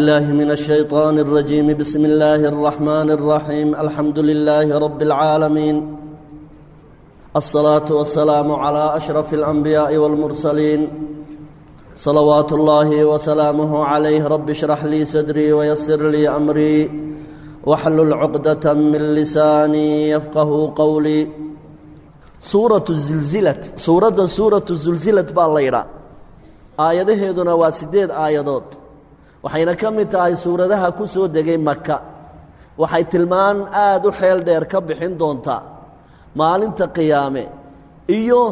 بالله من الشيطان الرجيم. بسم الله الرحمن الرحيم. الحمد لله رب العالمين، الصلاة والسلام على أشرف الأنبياء والمرسلين، صلوات الله وسلامه عليه. رب اشرح لي صدري ويسر لي أمري واحلل عقدة من لساني يفقه قولي. Suuratu Zulzilat, suuraddan Suuratu Zulzilat baa la yidhaa. Aayadaheeduna waa 8 aayadood, waxayna ka mid tahay suuradaha ku soo degay Maka. Waxay tilmaan aada u xeel dheer ka bixin doontaa maalinta qiyaame iyo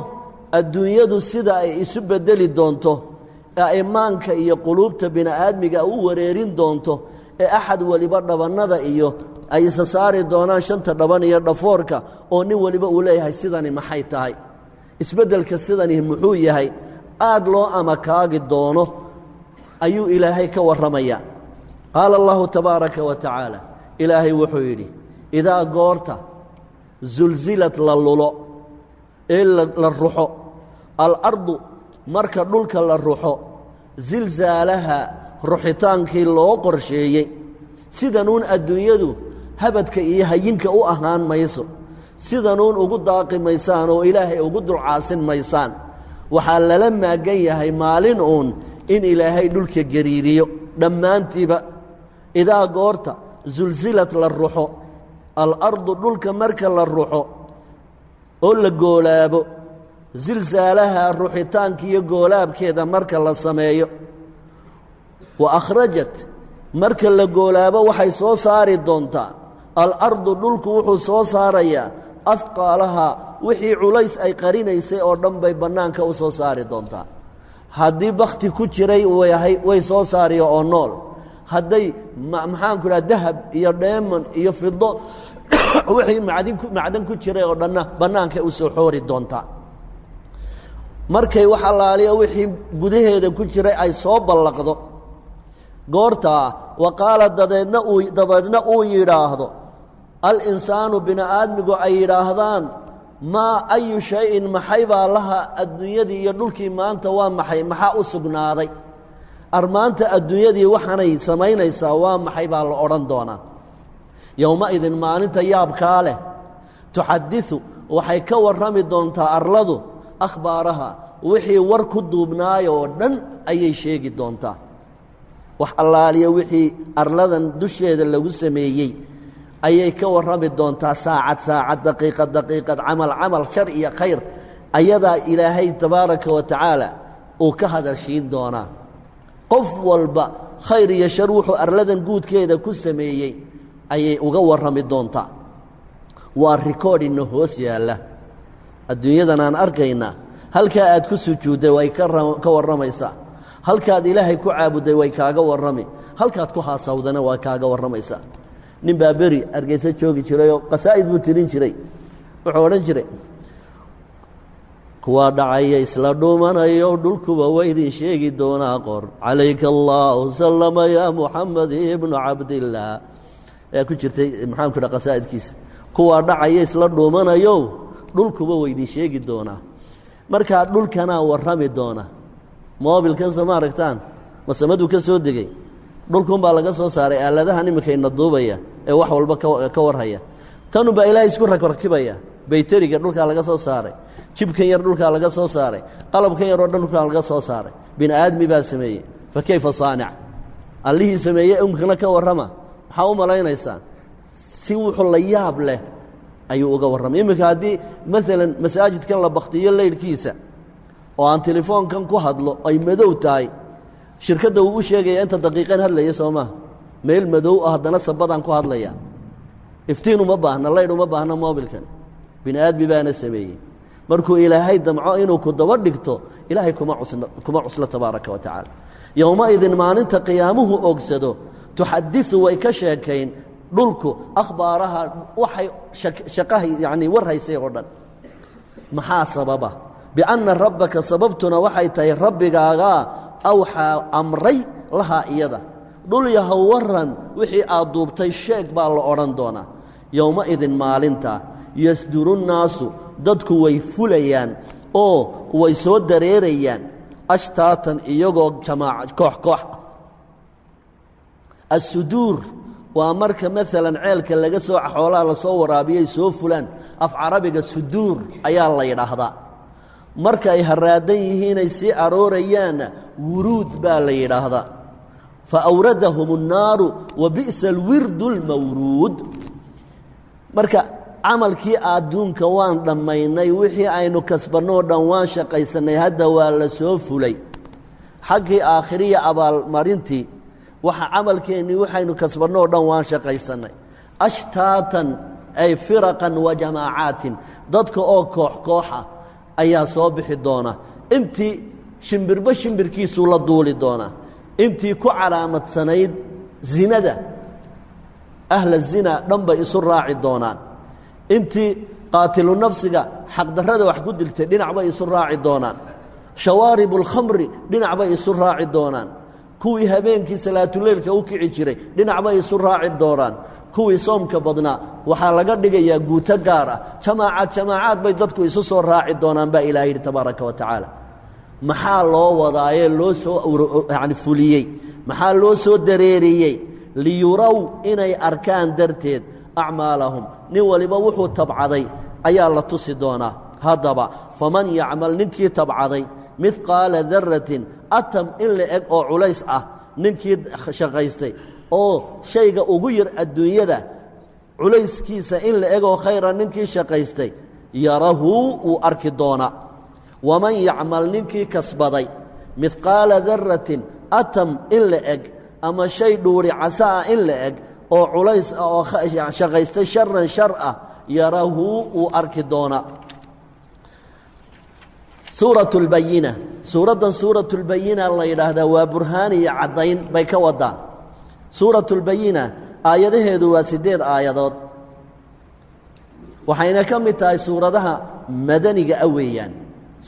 adduunyadu sida ay isu beddeli doonto, ee ay maanka iyo quluubta bini'aadmiga u wareerin doonto, ee axad weliba dhabannada iyo ay isa saari doonaan, shanta dhaban iyo dhafoorka, oo nin weliba uu leeyahay: "Sidani maxay tahay? Isbeddelka sidani muxuu yahay?" Aad loo amakaagi doono ayuu Ilaahay ka warramaya. Qaala Allahu tabaaraka wa tacaala, Ilaahay wuxuu yidhi: idaa goorta zulzilad la lulo ee la ruxo, alardu marka dhulka la ruxo, zilzaalaha ruxitaankii loo qorsheeyey. Sidanuun adduunyadu habadka iyo hayinka u ahaan mayso, sidanuun ugu daaqi maysaan oo Ilaahay ugu dulcaasin maysaan. Waxaa lala maagan yahay maalin uun in Ilaahay dhulka gariiriyo dhammaantiiba. Idaa goorta zulsilad la ruxo, alardu dhulka marka la ruxo oo la goolaabo, zilsaalaha ruxitaanka iyo goolaabkeeda marka la sameeyo, wa akhrajat marka la goolaabo, waxay soo saari doontaa alardu dhulku wuxuu soo saarayaa ahqaalaha, wixii culays ay qarinaysay oo dhan bay bannaanka u soo saari doontaa. Haddii bakti ku jiray way soo saariya oo nool. Hadday, maxaanku idhaha, dahab iyo dheeman iyo fido, wixii macdin macdan ku jiray oo dhanna bannaankay u soo xoori doontaa. Markay wax allaaliya wixii gudaheeda ku jiray ay soo ballaqdo goortaa, wa qaala dabeedna uu yidhaahdo alinsaanu, bini aadmigu ay yidhaahdaan: "Maa ayu shayin, maxay baa laha adduunyadii iyo dhulkii maanta? Waa maxay? Maxaa u sugnaaday armaanta adduunyadii? Waxaanay samaynaysaa waa maxay?" baa la odhan doonaa. Yowmaidin, maalinta yaabkaa leh, tuxadiu waxay ka warrami doontaa arladu akhbaaraha, wixii war ku duubnaayoo dhan ayay sheegi doontaa. Wax allaaliya wixii arladan dusheeda lagu sameeyey ayay ka warrami doontaa, saacad saacad, daqiiqad daqiiqad, camal camal, shar iyo khayr, ayadaa Ilaahay tabaaraka wa tacaala uu ka hadalshiin doonaa. Qof walba khayr iyo shar wuxuu arladan guudkeeda ku sameeyey ayay uga warrami doontaa. Waa rikoodhina hoos yaalla adduunyadan aan arkaynaa. Halkaa aad ku sujuudday way ka warramaysaa, halkaad Ilaahay ku caabudday way kaaga warrami, halkaad ku haasawdana waa kaaga warramaysaa. Nin baa beri Hargeysa joogi jirayoo qasaa'id buu tirin jiray. Wuxuu odhan jiray: "Kuwaa dhacaya isla dhuumanayo, dhulkuba waydin sheegi doonaa qor. Calayka Allahu salama yaa Muxamed ibnu Cabdillaah," ayaa ku jirtay, maxaanku dha, qasaa'idkiisa. "Kuwaa dhacaya isla dhuumanayo, dhulkuba waydin sheegi doonaa." Markaa dhulkanaa warrami doona. Moobilkan soo ma aragtaan? Masamaduu ka soo degay? Dhulkunbaa laga soo saaray. Aaladahan iminkayna duubaya ee wax walba ka warhaya, tanunbaa Ilaahay isku rakrakibaya. Bayteriga dhulkaa laga soo saaray, jibkan yar dhulkaa laga soo saaray, qalabkan yar oo dhan dhulkaa laga soo saaray. Bini aadmi baa sameeyey, fa kayfa saanic? Allihii sameeyey umkana ka warrama, maxaa u malaynaysaa? Si wuxuu la yaab leh ayuu uga warramay. Iminka haddii maalan masaajidkan la baktiyo leydhkiisa oo aan telefoonkan ku hadlo, ay madow tahay, shirkadda wuu u sheegaya inta daqiiqan hadlaya, soo maha? Meel madow ah haddana sabadaan ku hadlaya. Iftiin uma baahna, laydh uma baahna moobilkani. Bini aadmi baana sameeyey. Markuu Ilaahay damco inuu ku daba dhigto, Ilaahay kuma cusna, kuma cuslo tabaaraka wa tacaala. Yowmaidin, maalinta qiyaamuhu ogsado, tuxadiu way ka sheekayn dhulku akhbaaraha, waxay shaqaha yacni war haysay oo dhan. Maxaa sababa? Bianna rabbaka, sababtuna waxay tahay rabbigaagaa awxaa amray lahaa iyada. "Dhul yahow, waran wixii aad duubtay sheeg," baa la odhan doonaa. Yowmaidin, maalintaa, yasdurunnaasu dadku way fulayaan oo way soo dareerayaan, ashtaatan, iyagoo jamaac, koox koox ah. Asuduur waa marka maalan ceelka laga soo xoolaha lasoo waraabiyay soo fulaan, af carabiga suduur ayaa la yidhaahdaa. Marka ay haraadan yihiinay sii aroorayaanna wuruud baa la yidhaahdaa. Fa awradahum annaaru wa bi'sa alwirdu almawruud. Marka camalkii adduunka waan dhammaynay, wixii aynu kasbannoo dhan waan shaqaysannay, hadda waa la soo fulay xaggii aakhiriya abaalmarintii. Waxa camalkeennii waxaynu kasbannoo dhan waan shaqaysannay. Ashtaatan ay firaqan wa jamaacaatin, dadka oo koox kooxa ayaa soo bixi doona. Intii shimbirba shimbirkiisuu la duuli doonaa. Intii ku calaamadsanayd zinada, ahla zina dhan bay isu raaci doonaan. Intii qaatilu nafsiga xaqdarrada wax ku diltay dhinac bay isu raaci doonaan. Shawaaribu alkhamri dhinac bay isu raaci doonaan. Kuwii habeenkii salaatuleylka u kici jiray dhinac bay isu raaci doonaan. Kuwii soomka badnaa waxaa laga dhigayaa guuto gaar ah. Jamaacaad jamaacaad bay dadku isu soo raaci doonaan baa ilaah yidhi tabaaraka wa tacaala. Maxaa loo wadaayee loo soo yani fuliyey? Maxaa loo soo dareeriyey? Liyurow, inay arkaan darteed, acmaalahum. Nin waliba wuxuu tabcaday ayaa la tusi doonaa. Haddaba faman yacmal, ninkii tabcaday, midqaala daratin, atam in la eg oo culays ah ninkii shaqaystay, oo shayga ugu yar adduunyada culayskiisa in la egoo khayra ninkii shaqaystay, yarahu, wuu arki doonaa. Waman yacmal, ninkii kasbaday, midqaala daratin, atam in la eg ama shay dhuuri casa ah in la eg oo culays ah oo shaqaystay, sharan, shar ah, yarahu, wuu arki doonaa. Suurat lbayina, suuraddan suuratulbayina la yidhaahdaa waa burhaan iyo caddayn bay ka wadaan. Suuratulbayina aayadaheedu waa 8 aayadood, waxayna ka mid tahay suuradaha madaniga a weeyaan.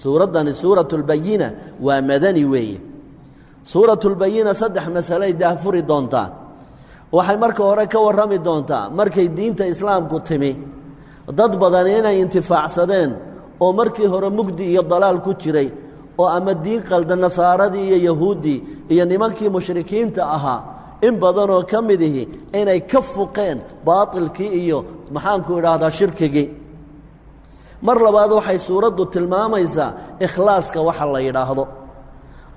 Suuraddani suuratulbayina waa madani weeye. Suuratulbayina saddex masaley daahfuri doontaa. Waxay marka hore ka warrami doontaa markay diinta islaamku timi dad badan inay intifaacsadeen oo markii hore mugdi iyo dalaal ku jiray, oo ama diin qalda nasaaradii iyo yahuuddii iyo nimankii mushrikiinta ahaa, in badanoo ka mid ihi inay ka fuqeen baatilkii iyo maxaanku idhaahdaa shirkigii. Mar labaad waxay suuraddu tilmaamaysaa ikhlaaska waxa la yidhaahdo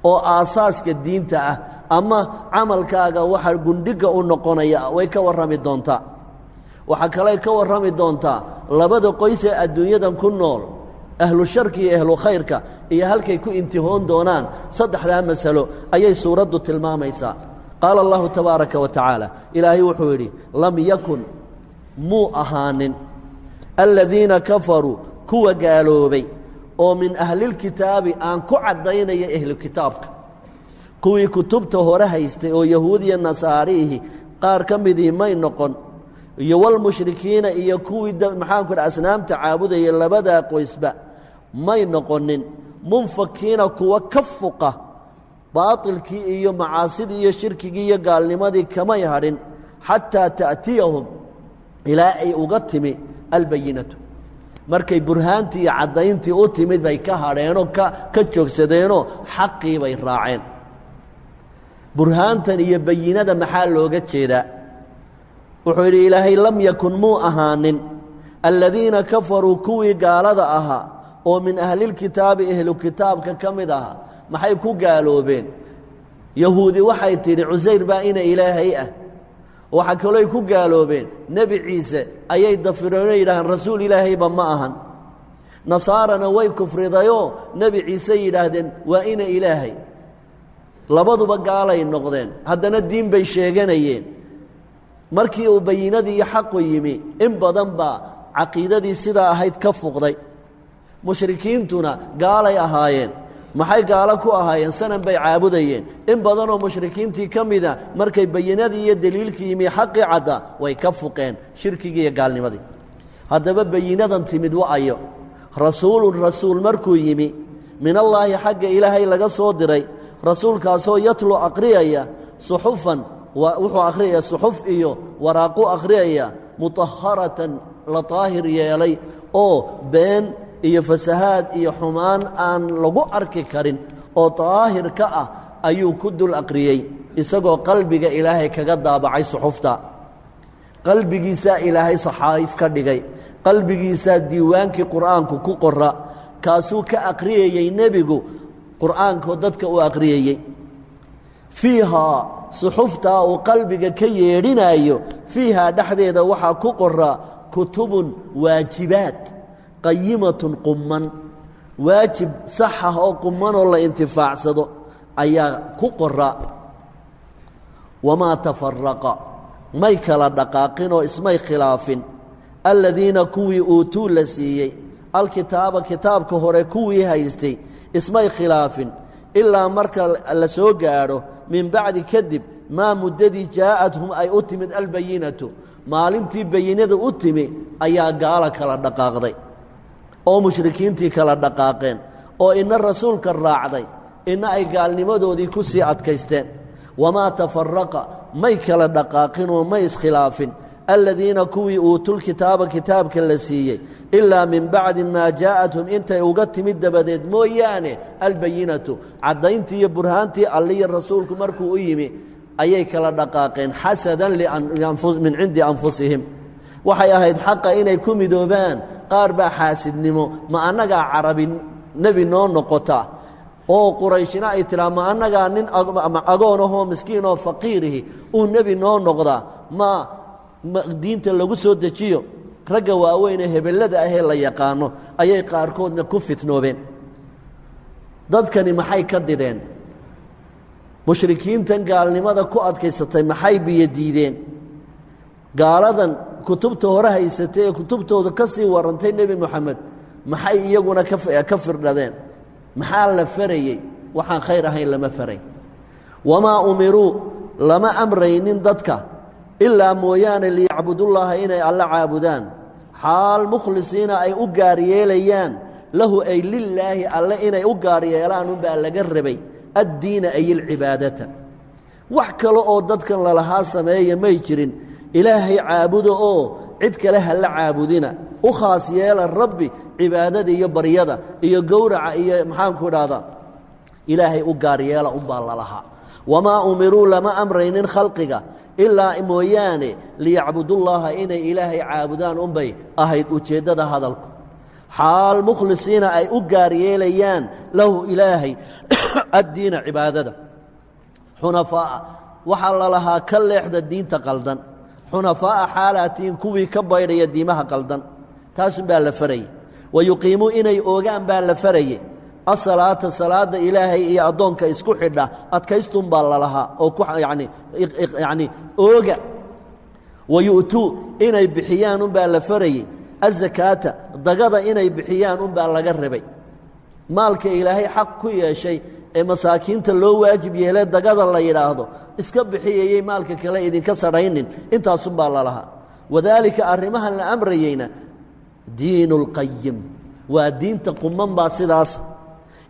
oo aasaaska diinta ah ama camalkaaga waxa gundhiga u noqonaya way ka warrami doontaa. Waxaa kaley ka warrami doontaa labada qoys ee adduunyadan ku nool, ahlu sharki iyo ahlu khayrka, iyo halkay ku intihoon doonaan. Saddexdaa masalo ayay suuraddu tilmaamaysaa. Qaala allahu tabaaraka wa tacaala, ilaahay wuxuu yidhi: lam yakun, muu ahaanin, aladiina kafaruu, kuwa gaaloobay oo min ahlilkitaabi, aan ku caddaynaya ehlu kitaabka, kuwii kutubta hore haystay oo yahuud iyo nasaariihi qaar ka midii may noqon, iyo walmushrikiina, iyo kuwii maxaanku dha asnaamta caabudaya, labadaa qoysba may noqonin, munfakiina, kuwa ka fuqa baatilkii iyo macaasidii iyo shirkigii iyo gaalnimadii kamay hadhin, xataa ta'tiyahum, ilaa ay uga timi, albayinatu. Markay burhaantii iyo caddayntii u timid bay ka hadheenoo ka joogsadeenoo xaqii bay raaceen. Burhaantan iyo bayinada maxaa looga jeedaa? Wuxuu yidhi Ilaahay: lam yakun, muu ahaanin, aladiina kafaruu, kuwii gaalada ahaa oo min ahlilkitaabi, ehlu kitaabka ka mid ahaa. Maxay ku gaaloobeen? Yahuudi waxay tidhi Cusayr baa ina Ilaahay ah. Waxaa kalooy ku gaaloobeen Nebi Ciise ayay dafireenoo yidhaaheen rasuul Ilaahayba ma ahan. Nasaarana way kufridayoo Nebi Ciise yidhaahdeen waa ina Ilaahay. Labaduba gaalay noqdeen, haddana diin bay sheeganayeen. Markii uu bayinadii iyo xaqu yimi, in badan baa caqiidadii sidaa ahayd ka fuqday. Mushrikiintuna gaalay ahaayeen. Maxay gaalo ku ahaayeen? Sanan bay caabudayeen. In badanoo mushrikiintii ka mida markay bayinadii iyo deliilkii yimi, xaqii cadda, way ka fuqeen shirkigii iyo gaalnimadii. Haddaba bayinadan timid wa-ayo? Rasuulun, rasuul markuu yimi, min allaahi, xagga Ilaahay laga soo diray, rasuulkaasoo yatlu, aqriyaya, suxufan, wuxuu akhriyaya suxuf iyo waraaqu akhriyaya, mutaharatan, la daahir yeelay oo been iyo fasahaad iyo xumaan aan lagu arki karin oo daahir ka ah ayuu ku dul aqriyey. Isagoo qalbiga Ilaahay kaga daabacay suxufta, qalbigiisaa Ilaahay saxaa'if ka dhigay, qalbigiisaa diiwaankii Qur'aanku ku qora, kaasuu ka aqriyayey nebigu Qur'aankoo dadka u aqriyayey. Fiihaa, suxuftaa uu qalbiga ka yeedhinaayo, fiihaa dhexdeeda waxaa ku qoraa kutubun, waajibaad, qayimatun, qumman, waajib sax ah oo qummanoo la intifaacsado ayaa ku qora. Wamaa tafaraqa, may kala dhaqaaqinoo ismay khilaafin, aladiina kuwii uutuu la siiyey alkitaaba, kitaabka hore kuwii haystay, ismay khilaafin ilaa marka la soo gaadho min bacdi, kadib, maa muddadii jaa'athum ay u timid albayinatu. Maalintii bayinada u timi ayaa gaala kala dhaqaaqday oo mushrikiintii kala dhaqaaqeen, oo ina rasuulka raacday, ina ay gaalnimadoodii ku sii adkaysteen. Wamaa tafaraqa, may kala dhaqaaqinoo may iskhilaafin, aladiina kuwii uutul-kitaaba, kitaabka la siiyey, ilaa min bacdi maa jaa'athum, intay uga timid dabadeed mooyaane, albayinatu, caddayntii iyo burhaantii Alliyo rasuulku markuu u yimi ayay kala dhaqaaqeen. Xasadan min cindi anfusihim, waxay ahayd xaqa inay ku midoobaan. Qaar baa xaasidnimo, ma annagaa Carabi nebi noo noqota? Oo Qurayshina ay tiraa, ma annagaa nin agoon ahoo miskiin oo faqiirihi uu nebi noo noqdaa? Ma diinta lagu soo dejiyo ragga waaweyn ee hebellada ahee la yaqaano? Ayay qaarkoodna ku fitnoobeen. Dadkani maxay ka dideen? Mushrikiintan gaalnimada ku adkaysatay maxay biyo diideen? Gaaladan kutubta hore haysatay ee kutubtooda ka sii warantay Nebi Moxamed maxay iyaguna ka firdhadeen? Maxaa la farayey? Waxaan khayr ahayn lama faray. Wamaa umiruu, lama amraynin dadka ilaa mooyaane liyacbudullaaha, inay Alla caabudaan, xaal mukhlisiina ay u gaar yeelayaan, lahu ay lilaahi, Alle inay u gaar yeelaan unbaa laga rabay, addiina ay alcibaadata. Wax kale oo dadkan lalahaa sameeya may jirin. Ilaahay caabuda oo cid kale ha la caabudina, u khaas yeela Rabbi cibaadada iyo baryada iyo gowraca iyo maxaanku idhaahdaa, Ilaahay u gaar yeela unbaa lalahaa. Wamaa umiruu, lama amraynin khalqiga ilaa mooyaane liyacbudullaaha, inay Ilaahay caabudaan unbay ahayd ujeeddada hadalku, xaal mukhlisiina ay u gaar yeelayaan lahu Ilaahay addiina, cibaadada. Xunafaa'a, waxaa lalahaa ka leexda diinta qaldan. Xunafaa'a, xaalaatiin kuwii ka baydhaya diimaha qaldan, taasunbaa la farayey. Wa yuqiimuu, inay oogaan baa la farayey, asalaata, salaada Ilaahay iyo addoonka isku xidha adkaystunbaa lalahaa oo ku yani yacni ooga. Wa yu'tuu, inay bixiyaan unbaa la farayey, azakaata, dagada inay bixiyaan unbaa laga rabay. Maalka Ilaahay xaq ku yeeshay ee masaakiinta loo waajib yeelee dagada la yidhaahdo iska bixiyayay, maalka kale idinka sadhaynin, intaasunbaa lalahaa. Wadaalika, arrimahan la amrayeyna, diinu اlqayim, waa diinta quman baa sidaas.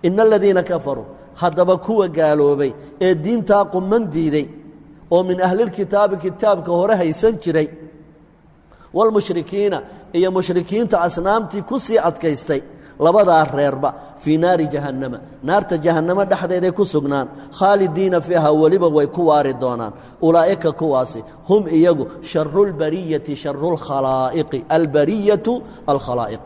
Ina aladiina kafaruu, haddaba kuwa gaaloobay ee diintaa quman diiday oo min ahlilkitaabi, kitaabka hore haysan jiray, walmushrikiina, iyo mushrikiinta asnaamtii ku sii adkaystay, labadaa reerba fii naari jahannama, naarta jahannamo dhexdeeday ku sugnaan, khaalidiina fiiha, weliba way ku waari doonaan. Ulaa'ika, kuwaasi, hum iyagu sharu lbariyati, sharu lkhalaa'iqi, albariyatu alkhalaa'iq,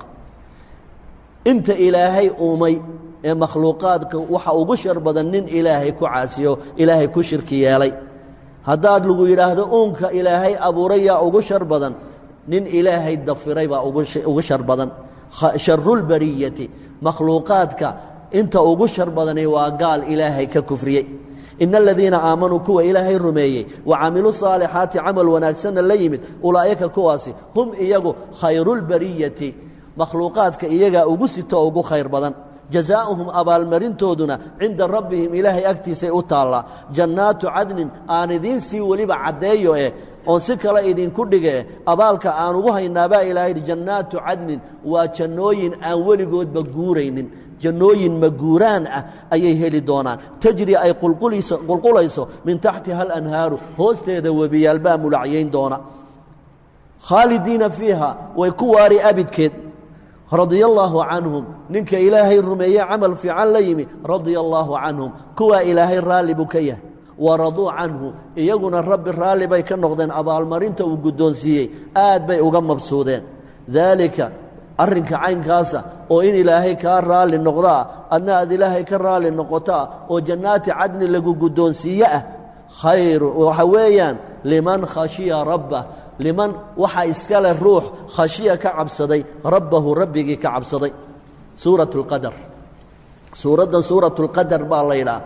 inta Ilaahay uumay ee makhluuqaadka waxa ugu shar badan nin Ilaahay ku caasiyo, Ilaahay ku shirki yeelay. Haddaad lagu yidhaahdo uunka Ilaahay abuuray yaa ugu shar badan, nin Ilaahay dafiray baa ugu shar badan. Sharulbariyati, makhluuqaadka inta ugu shar badani waa gaal Ilaahay ka kufriyey. Ina aladiina aamanuu, kuwa Ilaahay rumeeyey, wa camiluu saalixaati, camal wanaagsanna la yimid, ulaa'ika kuwaasi, hum iyagu khayrulbariyati, makhluuqaadka iyagaa ugu sito ugu khayr badan. Jazaa'uhum, abaalmarintooduna, cinda rabbihim, Ilaahay agtiisay u taallaa, jannaatu cadnin. Aan idiin sii weliba caddeeyo eh oon si kale idinku dhige, abaalka aan ugu haynaabaa Ilahay jannaatu cadnin, waa jannooyin aan weligoodba guuraynin, jannooyin maguuraan ah ayay heli doonaan, tajri ay qulqulayso, min taxtiha alanhaaru, hoosteeda webiyaalbaa mulacyayn doona, khaalidiina fiiha, way ku waari abidkeed. Radia allaahu canhum, ninka Ilaahay rumeeye camal fiican la yimi, radia allaahu canhum, kuwaa Ilaahay raalli buu ka yahay. Waraduu canhu, iyaguna Rabbi raalli bay ka noqdeen. Abaalmarinta uu guddoonsiiyey aad bay uga mabsuudeen. Daalika, arrinka caynkaasa oo in Ilaahay kaa raalli noqdaa, adna aad Ilaahay ka raalli noqotaa, oo jannaati cadni lagu guddoonsiiye ah, khayru waxa weeyaan liman khashiya rabbah. Liman waxa iskale ruux khashiya ka cabsaday, rabbahu, rabbigii ka cabsaday. Suurat اlqadar, suuraddan suurat اlqadar baa la yidhaha.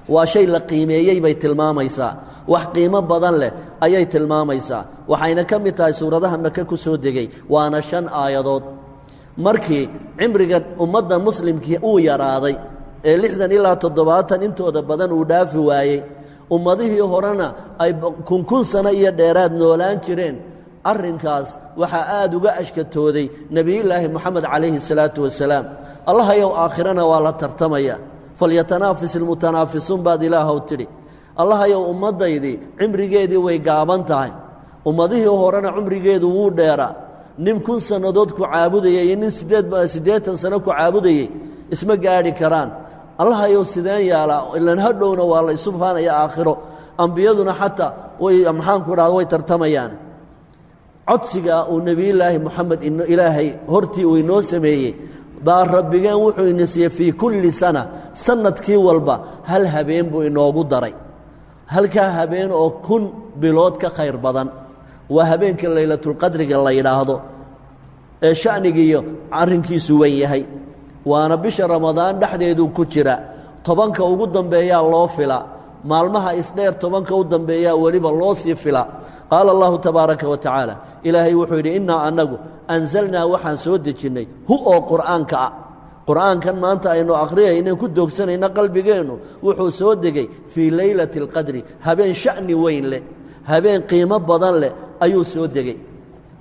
Waa shay la qiimeeyey bay tilmaamaysaa, wax qiimo badan leh ayay tilmaamaysaa. Waxayna ka mid tahay suuradaha Maka ku soo degay, waana 5 aayadood. Markii cimriga ummadda muslimkii uu yaraaday ee 60 ilaa 70 intooda badan uu dhaafi waayey, ummadihii horena ay kun kun sano iyo dheeraad noolaan jireen, arrinkaas waxaa aad uga ashkatooday Nebiyullaahi Moxamed calayhi salaatu wasalaam. Allahayow, aakhirana waa la tartamaya, falyatanaafis ilmutanaafisuun baad Ilaahow tidhi. Allahayow, ummaddaydii cimrigeedii way gaaban tahay, ummadihii horena cumrigeedu wuu dheeraa. Nin 1000 sannadood ku caabudayay iyo nin 80 sano ku caabudayey isma gaadhi karaan. Allahayow, sideen yaalaa? Ilan hadhowna waa la isu faanaya aakhiro, ambiyaduna xataa way, maxaanku dhahda, way tartamayaan. Codsigaa uu Nebiyullaahi Moxamed Ilaahay hortii uu inoo sameeyey baa Rabbigeen wuxuu ina siiyey fii kulli sana, sanadkii walba hal habeen buu inoogu daray, halkaa habeen oo 1000 bilood ka khayr badan. Waa habeenka Laylatulqadriga la yidhaahdo ee sha'nigiiyo arrinkiisu wen yahay, waana bisha Ramadaan dhexdeeduu ku jira. 10ka ugu dambeeyaa loo fila, maalmaha isdheer 10ka u dambeeyaa weliba loo sii fila. Qaala Allahu tabaaraka wa tacaala, Ilaahay wuxuu yidhi: innaa annagu anzalnaa, waxaan soo dejinnay, hu oo Qur'aanka ah. Qur'aankan maanta aynu akhriyayna ku doogsanayna qalbigeennu wuxuu soo degay fii leylati alqadri, habeen sha'ni weyn leh, habeen qiimo badan leh ayuu soo degay.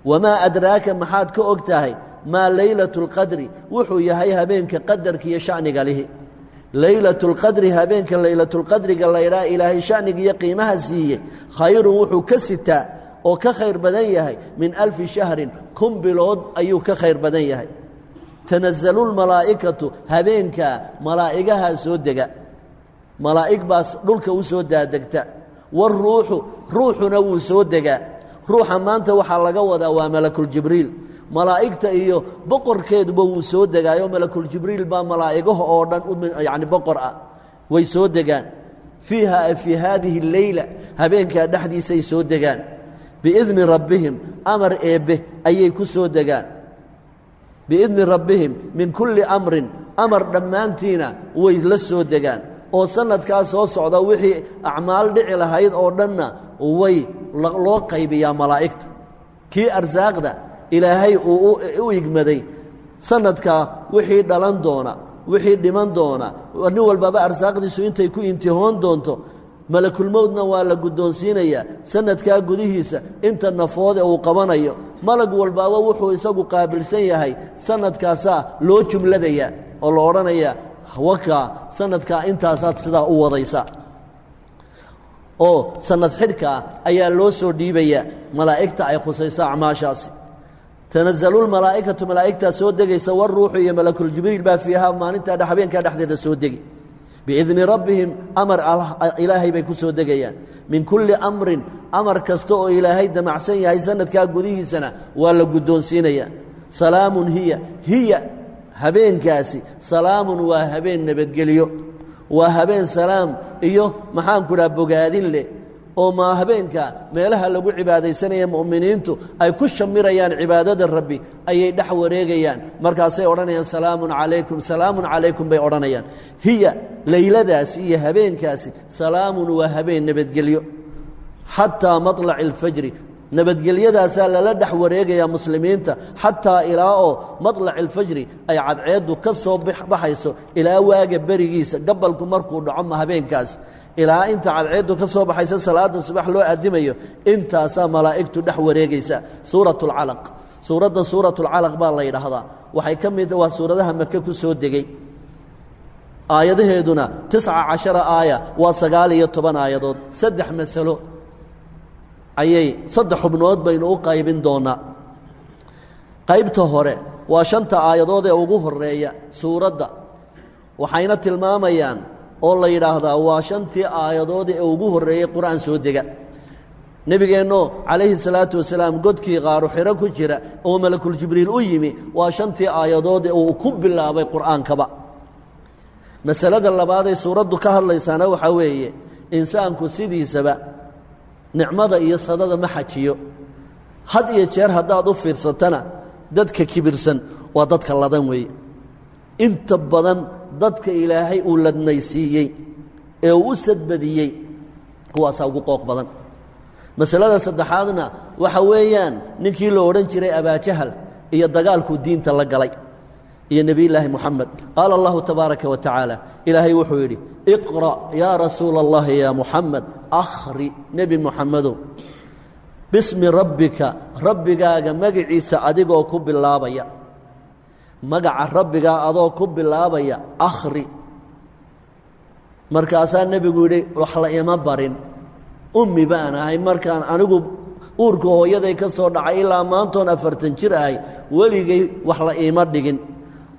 Wamaa adraaka, maxaad ka og tahay, maa leylatu اlqadri, wuxuu yahay habeenka qadarka iyo sha'niga lihi? Leylatulqadri, habeenka Laylatulqadriga laydhaha Ilaahay sha'niga iyo qiimaha siiyey, khayrun, wuxuu ka sitaa oo ka khayr badan yahay, min alfi shahrin, 1000 bilood ayuu ka khayr badan yahay. Tanazalu lmalaa'ikatu, habeenkaa malaa'igahaa soo dega, malaa'ig baas dhulka u soo daadegta. Waruuxu, ruuxuna wuu soo degaa. Ruuxa maanta waxaa laga wadaa waa Malakuljibriil. Malaa'igta iyo boqorkeeduba wuu soo degaayo, Malakuljibriil baa malaa'igaha oo dhan yacni boqor ah. Way soo degaan fiiha, fii haadihi alleyla, habeenkaa dhexdiisay soo degaan. Biidni rabbihim, amar eebbe ayay ku soo degaan. Biidni rabbihim min kulli amrin, amar dhammaantiina way la soo degaan, oo sanadkaa soo socda wixii acmaal dhici lahayd oo dhanna way loo qaybiyaa malaa'igta. Kii arsaaqda Ilaahay uu u igmaday, sanadkaa wixii dhalan doona, wixii dhiman doona, nin walbaba arsaaqdiisu intay ku intihoon doonto. Malakulmowdna waa la guddoonsiinayaa sanadkaa gudihiisa inta nafoode uu qabanayo. Malag walbaaba wuxuu isagu qaabilsan yahay sanadkaasaa loo jumladayaa oo la odhanayaa: wakaa sanadkaa intaasaad sidaa u wadaysa, oo sanad xidhkaa ayaa loo soo dhiibayaa malaa'igta ay khusayso acmaashaasi. Tanazalulmalaa'ikatu, malaa'igtaa soo degaysa, waruuxu iyo Malakuljibriil baa, fiihaa, maalintaa habeenkaa dhexdeeda soo degi. Biidni rabbihim, amar Ilaahay bay ku soo degayaan. Min kulli amrin, amar kasta oo Ilaahay damacsan yahay sanadkaa gudihiisana waa la guddoonsiinayaa. Salaamun hiya, hiya habeenkaasi, salaamun, waa habeen nabadgelyo, waa habeen salaam iyo, maxaanku dhaha, bogaadin leh, oo maa habeenka meelaha lagu cibaadaysanaya mu'miniintu ay ku shamirayaan cibaadada Rabbi ayay dhex wareegayaan. Markaasay odhanayaan: salaamun calaykum, salaamun calaykum bay odhanayaan. Hiya, leyladaasi iyo habeenkaasi, salaamun, waa habeen nabadgelyo, xataa maطlaci alfajri. Nabadgelyadaasaa lala dhex wareegayaa muslimiinta xataa ilaa oo maطlaci alfajri ay cadceeddu ka soo baxayso, ilaa waaga berigiisa gabalku markuu dhaco. Ma habeenkaas ilaa inta cadceeddu ka soo baxaysa salaada subax loo addimayo, intaasaa malaa'igtu dhex wareegaysa. Suurat اlcalaq, suuraddan suurat اlcalaq baa la yidhaahdaa. Waxay ka mid waa suuradaha Make ku soo degay. Aayadaheeduna 19 aaya, waa 19 aayadood. Saddex masalo ayay, saddex xubnood baynu u qaybin doonaa. Qaybta hore waa shanta aayadood ee ugu horeeya suuradda, waxayna tilmaamayaan Oo la yidhaahdaa waa shantii aayadood ee ugu horreeyey Qur-aan soo dega. Nebigeenno calayhi salaatu wasalaam godkii qaaru xiro ku jira oo malakuljibriil u yimi, waa shantii aayadood ee uu ku bilaabay Qur-aankaba. Masalada labaaday suuraddu ka hadlaysaana waxaa weeye, insaanku sidiisaba nicmada iyo sadada ma xajiyo. Had iyo jeer haddaad u fiirsatana, dadka kibirsan waa dadka ladan weeye. Inta badan dadka Ilaahay uu ladnaysiiyey ee uu u sadbadiyey, kuwaasaa ugu qooq badan. Masalada saddexaadna waxa weeyaan ninkii la odhan jiray Abaajahal iyo dagaalkuu diinta la galay iyo Nebiyulaahi Moxamed. Qaala Allahu tabaaraka wa tacaala, Ilaahay wuxuu yidhi: "Iqra' yaa rasuula Allahi, yaa Muxamed, akhri Nebi Muxamedow, bismi rabbika, rabbigaaga magaciisa adigoo ku bilaabaya, magaca rabbigaa adoo ku bilaabaya akhri." Markaasaa nebigu yidhi: "Wax la ima barin, ummi baan ahay. Markaan anigu uurka hooyaday ka soo dhacay ilaa maantoon 40 jir ahay, weligay wax la iima dhigin."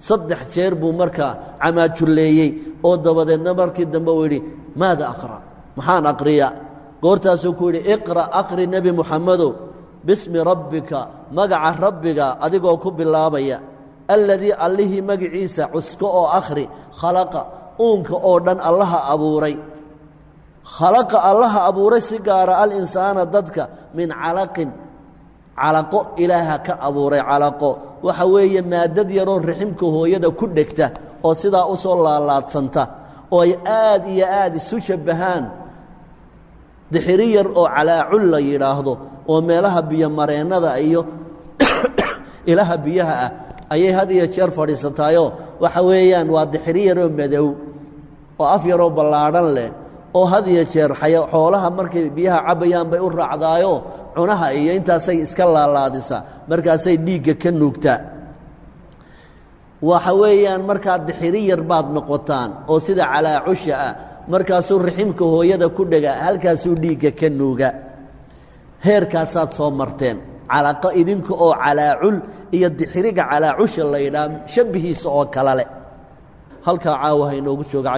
Saddex jeer buu markaa camaajulleeyey, oo dabadeedna markii dambe uu yidhi: "Maada aqra'? Maxaan aqriyaa?" Goortaasuu ku yidhi: "Iqra', aqri Nebi Muxamedow, bismi rabbika, magaca rabbiga adigoo ku bilaabaya, alladii, allihii magiciisa cusko oo akhri, khalaqa, uunka oo dhan Allaha abuuray, khalaqa, Allaha abuuray si gaara, alinsaana, dadka, min calaqin, calaqo Ilaaha ka abuuray." Calaqo waxa weeye maadad yaroo raximka hooyada ku dhegta oo sidaa u soo laalaadsanta, oo ay aad iyo aad isu shabbahaan dixiri yar oo calaacul la yidhaahdo, oo meelaha biyomareennada iyo ilaha biyaha ah ayay had iyo jeer fadhiisataayoo. Waxa weeyaan waa dixiri yaroo madow oo af yaroo ballaadhan leh, oo had iyo jeer xoolaha markay biyaha cabbayaan bay u raacdaayoo, cunaha iyo intaasay iska laalaadisaa, markaasay dhiigga ka nuugtaa. Waxa weeyaan markaa dixiri yar baad noqotaan oo sida calaacusha ah, markaasuu raximka hooyada ku dhega, halkaasuu dhiigga ka nuuga. Heerkaasaad soo marteen, calaqo idinka oo calaacul iyo dixiriga calaacusha la yidhaha shabihiisa oo kale leh. Halkaa caawa ha inoogu jooga.